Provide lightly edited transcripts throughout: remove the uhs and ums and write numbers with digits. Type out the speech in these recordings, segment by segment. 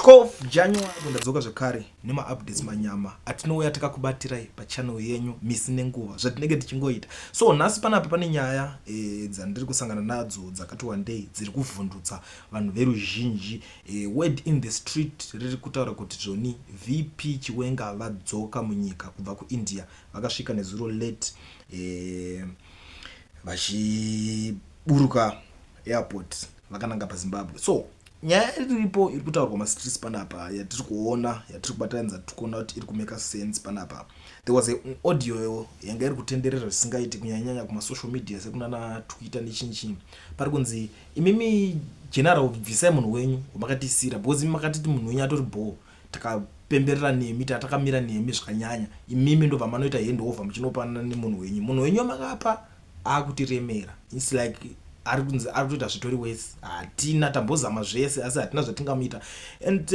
12 January, ndadzoka zvekare nemaupdates manyama atinouya takakubatirai pachannel yenyu misi nenguva zvatinenge tichingoita. So nhasi panapa pane nyaya dzandiri kusangana nadzo dzakati wandei dziri kuvhundutsa vanhu veruzhinji. Word in the street riri kutaura kuti zvoni VP Chiwenga vadzoka munyika kubva kuIndia. Vakasvika nezuro late vachiburuka airport vakananga paZimbabwe. So nyaya iripo iri kutaurwa mastreets panapa yatiri kuona, yatiri kubatanidza, tiri kuona kuti iri kumake sense panapa. There was an audio yanga iri kutenderera zvisingaiti, kunyanyanyanya kumasocial media sekunana Twitter nechinchii. Pari kunzi, "Imimi general, bvisai munhu wenyu wamakatisira, because imi makatiti munhu wenyu atori bho, takapemberera nemi, tatakamira nemi zvakanyanya. Imimi ndobva manoita handover muchinopana nemunhu wenyu. Munhu wenyu wamakapa akutiremera." It's like ari kunzi ari kutoita zvitori wese, hatina tambozama zvese asi hatina zvatingamuita. And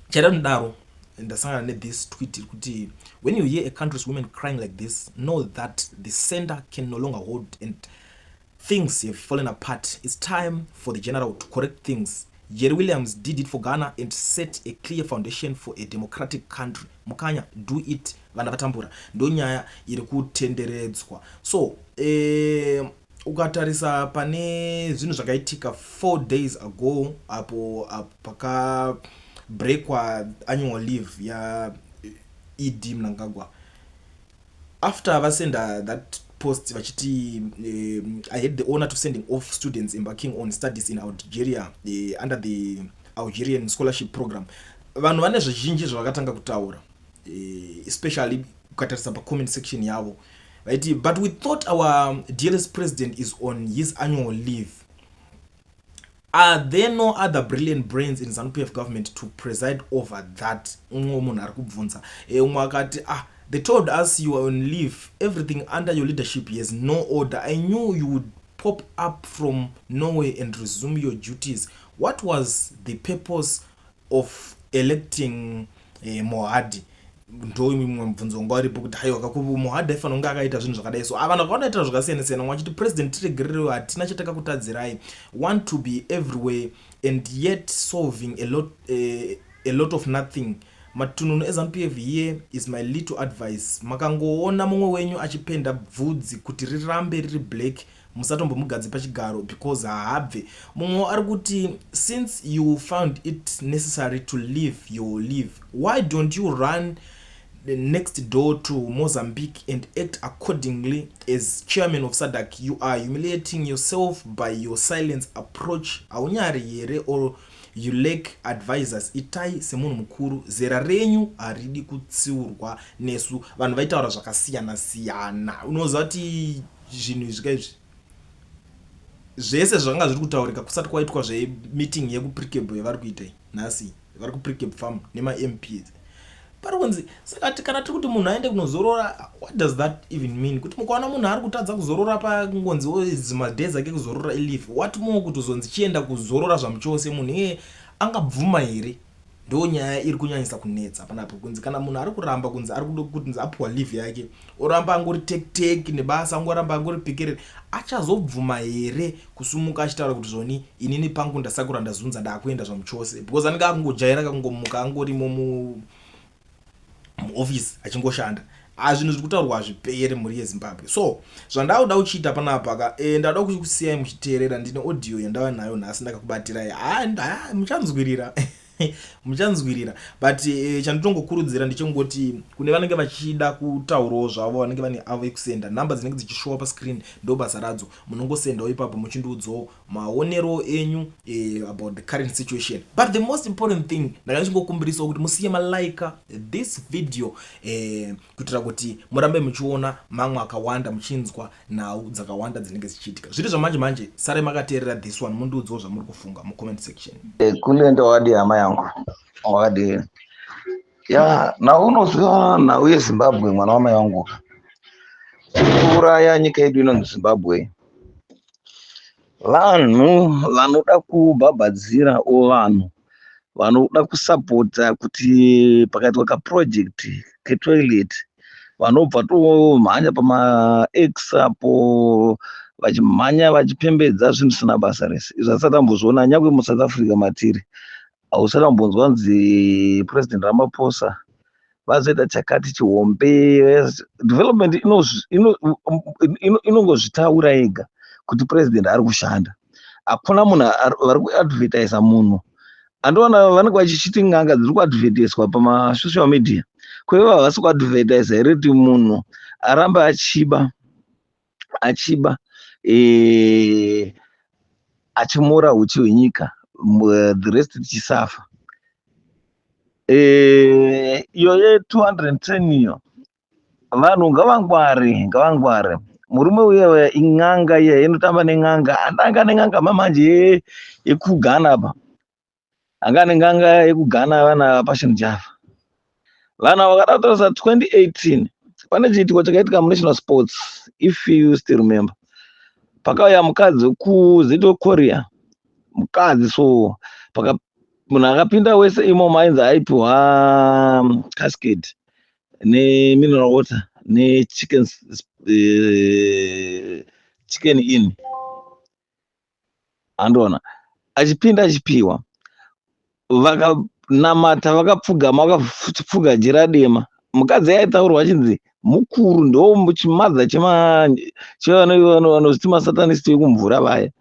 chaida kudaro, ndasangana nethis tweet iri kuti, "When you hear a country's women crying like this, know that the center can no longer hold and things have fallen apart. It's time for the general to correct things. Jerry Williams did it for Ghana and set a clear foundation for a democratic country. Mukanya, do it. Vana vatambura." Ndo nyaya iri kutenderedzwa. So ukatarisa pane zvinhu zvakaitika 4 days ago, apo pakabreakwa annual leave yaED Mnangagwa after vasenda that post vachiti, "I had the honor to sending off students embarking on studies in Algeria under the Algerian scholarship program." Vanhu vane zvizhinji zvavakatanga kutaura, especially ukatarisa pacomment section yavo vaiti, "But we thought our dearest president is on his annual leave. Are there no other brilliant brains in ZANU PF government to preside over that?" Umwe munhu ari kubvunza. Umwe akati, "Ah, they told us you are on leave. Everything under your leadership has no order. I knew you would pop up from nowhere and resume your duties. What was the purpose of electing Mohadi?" Ndo imwe mubvunzo wanga uripo kuti haiwa, Mohadi aifanira kunge akaita zvinhu zvakadai. So vanhu vakanoita zvakasiyana siyana, mwe vachiti, "President, tiregererewo, hatina chatakakutadzirai. Want to be everywhere and yet solving a lot of nothing. Matununu eZANU PF, here is my little advice. Makangoona mumwe wenyu achipenda bvudzi kuti rirambe riri black, musatombomugadzi pachigaro because haabve." Mumwe ari kuti, "Since you found it necessary to leave your leave, why don't you run the next door to Mozambique and act accordingly as chairman of SADC? You are humiliating yourself by your silence approach. Haunyari here or you lack advisors? Itai semunhu mukuru, zera renyu haridi kutsiurwa nesu." Vanhu vaitaura zvakasiyana siyana. Unoziva kuti zvinhu izvi kaizvi zvese zvakanga zviri kutaurika kusati kwaitwa zvemeeting yekuPrecabe yavari kuita nhasi. Vari kuPrecabe Farm nemaMPs. Pari kunzi, saka kana tiri kuti munhu aende kunozorora, what does that even mean? Kuti mukaona munhu ari kutadza kuzorora pangonzi madays ake kuzorora ileave, what more kuti uzonzi chienda kuzorora zvamuchose? Munhu iye angabvuma here? Ndo nyaya iri kunyanyisa kunetsa panapo, kunzi kana munhu ari kuramba kunzi ari kuda kunzi apiwa leave yake, oramba angori tektek nebasa, angoramba angori pikerere, achazobvuma here kusumuka achitaura kuti zvoni inini pangu ndasakura, ndazunza, ndaakuenda zvamuchose? Because anenge akungojaira kakungomuka angorimo muofisi achingoshanda. Zvinhu zviri kutaurwa hazvipere, mhuri yeZimbabwe. So zvandauda kuchiita panapa ka, ndauda kusiyai muchiteerera. Ndine audio yandava nayo nhasi ndakakubatirai. Ha, muchanzwirira, muchanzwirira. But chanditongokurudzira ndechengoti kune vanenge vachida kutaurawo zvavo, vanenge vane avo ekusenda, nhamba dzinenge dzichishowa pascreen ndo basa radzo. Munongosendawo ipapo muchindiudzawo maonero enyu about the current situation. But the most important thing, ndanga ndichingokumbirisawo kuti musiye malike this video kuitira kuti murambe muchiona mamwe akawanda, muchinzwa nhau dzakawanda dzinenge dzichiitika zviri zvamanje manje. Sare makateerera this one, mundiudzawo zvamuri kufunga mucomment section. Kulenda wakadi, hama yangu, wakadi ya nhau unoziva nhau yeZimbabwe, mwana wamai vangu, kuuraya nyika yedu inonzi Zimbabwe. Vanhu vanoda kubhabhadzira o vanhu vanoda kusapota kuti pakaitwa kaproject ketoilet, vanobva tomhanya pamaX apo vachimhanya vachipembedza zvinhu zvisina basa rese. Izvi hatisati tambozviona nyangwe muSouth Africa matiri. Hausati wambonzwa kunzi President Ramaphosa vazoita chakati chihombe. Development inongozvitaura yega kuti president ari kushanda. Hakuna munhu vari kuadvertisa munhu. Andiona vanenge vachichiti n'anga dziri kuadvertiswa pamasocial media. Kweva havasi kuadvertisa here kuti munhu arambe achiba achiba achimora huchi hwenyika, the rest tichisafa. Iyo ye210 iyo, vanhu ngavangware, ngavangware. Murume uya in'anga iya inotamba nen'anga. Andanga nen'anga mamanje yekuGhana apa, anga nen'anga yekuGhana, vana Passion Java. Vanhu vakada kutarisa 2018, pane chiitiko chakaitika muNational Sports, if you still remember. Pakauya mukadzi wekuzito Korea, mukadzi. So paka munhu akapinda wese imomo ainzi aipiwa cascade nemineral water nechicken, Chicken Inn. Andiona achipinda achipiwa, vakanamata, vakapfugama, vakapfuga jira dema. Mukadzi aitaurwa achinzi mukuru, ndo chimadza chevanozviti masatanist vekumvura vaya.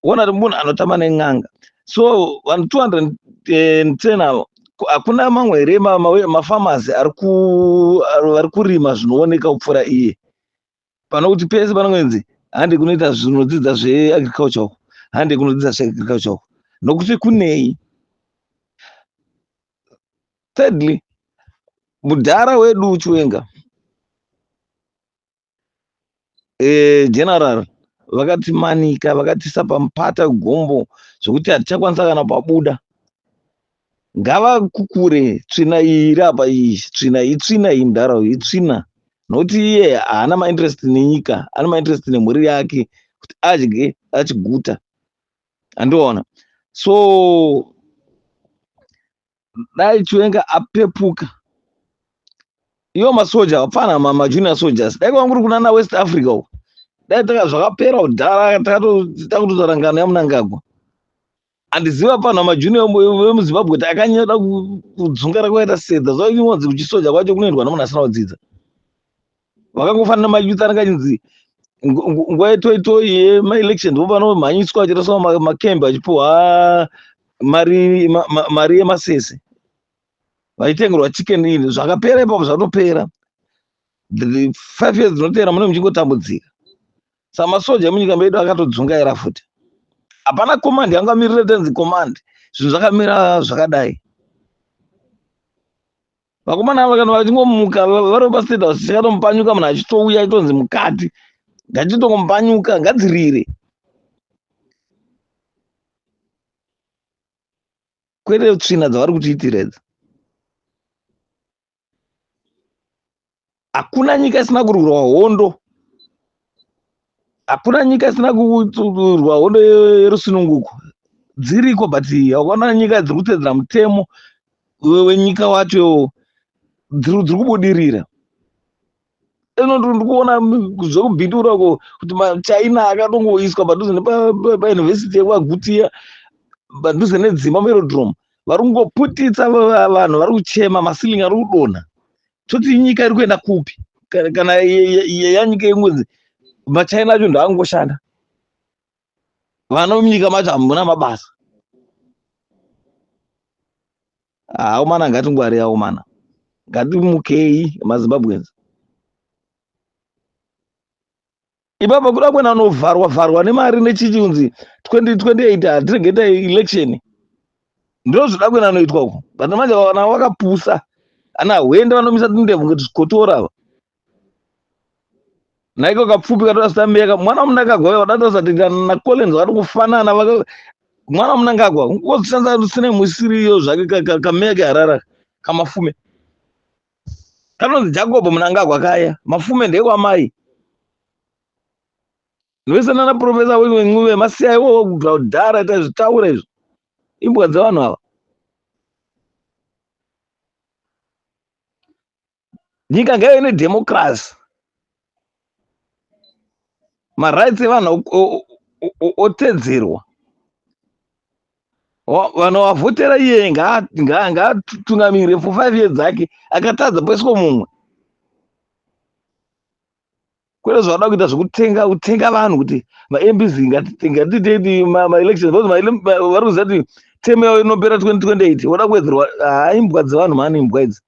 Ona kuti munhu anotamba nen'anga. So vanhu 210 avo, hakuna mamwe here mafamasi vari kurima zvinooneka kupfuura iye? Pano kuti pese panongonzi hande kunoita zvinodzidza zveagriculture uko, hande kunodzidza zveagriculture uko, nokuti kunei? Thirdly, mudhara wedu Chiwenga, general, vakatimanika, vakatisa pamupata wegombo zvokuti hatichakwanisa kana pabuda. Ngavakukure tsvina iyi iri apa iyi. Tsvina, itsvina iyi, mudhara uyu itsvina, nokuti iye haana mainterest nenyika, ane mainterest nemhuri yake kuti adye achiguta. Andiona. So dai Chiwenga apepuka. Iwo masoja vapfana, majunior soldiers, dai kwanga kuri kunana West Africa uko, dai taka zvakapera kudhara, takutotaura ngano yaMunangagwa. Handiziva pano majunior vemuZimbabwe kuti akanyanya kudzunga rakaita sedza zvainonzi kuchisoja kwacho kunoendwa nemunhu asina kudzidza. Vakangofanira mayouth anenge achinzi nguva yetoitoi yemaelection ndo vanomhanyiswa vachireswa makembi, achipiwa mari yemasese, vachitengerwa Chicken Inn. Zvakapera ipapo, zvatopera. 5 years dzinotevera mune muchingotambudzika. Saka masoja emunyika medu akatodzungaira futi. Hapana command yangamirire tenzi command. Zvinhu zvakamira zvakadai, vakomana ava kana vachingomuka vari paState House, chakatomupanyuka munhu achitouya achitonzi mukati ngachitongomupanyuka, ngadzirire, kwete tsvina dzavari kutiitira idzi. Hakuna nyika isina kurwa hondo, hakuna nyika isina kurwa hondo yerusununguko. Dziriko, but haukaona nyika dziri kutedzera mutemo wenyika wacho dziri kubudirira. Ino ndikuona zvekubhindura uko kuti maChina akatongoiswa padhuze nepayunivhesiti yekwaGutiya, padhuze nedzimba muaerodrome, vari kungoputitsa vanhu, vari kuchema, maceiling ari kudonha. Toti nyika iri kuenda kupi kana yanyika ingonzi maChina acho ndoangoshanda, vana vemunyika macho hamuna mabasa? Haumana, ngatingwarei aumana, ngatimukei maZimbabweans. Ipapa kuda kuenda unovharwa vharwa nemari nechichi kunzi 2028 hatirege ta election, ndo zvoda kuenda noitwa uko. But manje vana vakapusa, ana hwende vanomisa tindebvu ngeti zvikotora ava. Naiko kapfupi katoda meka mwana waMunangagwa, wadatasati naCollins vakatokufanana. Mwana waMunangagwa ngozvishandisa sine musiriyo zvake kameya keHarara kamafume kanonzi Jacob Munangagwa kaya mafume ndekwamai vese nana Professor Ncube. Masiya iwowo kubva kudhara, tazvitaura izvo. Imbwa dzevanhu ava. Nyika ngaive nedemocracy, marights evanhu otedzerwa. Vanhu vavhotera iyeye ngaatungamirire for 5 years dzake. Akatadza, poiswa mumwe, kwete zvavada kuita zvekutenga kutenga vanhu kuti maMPs ngatitei maelections, because vari kuziva kuti term yavo inopera 2028, voda kuwedzerwa. Hai, imbwa dzevanhu mani, imbwa idzi.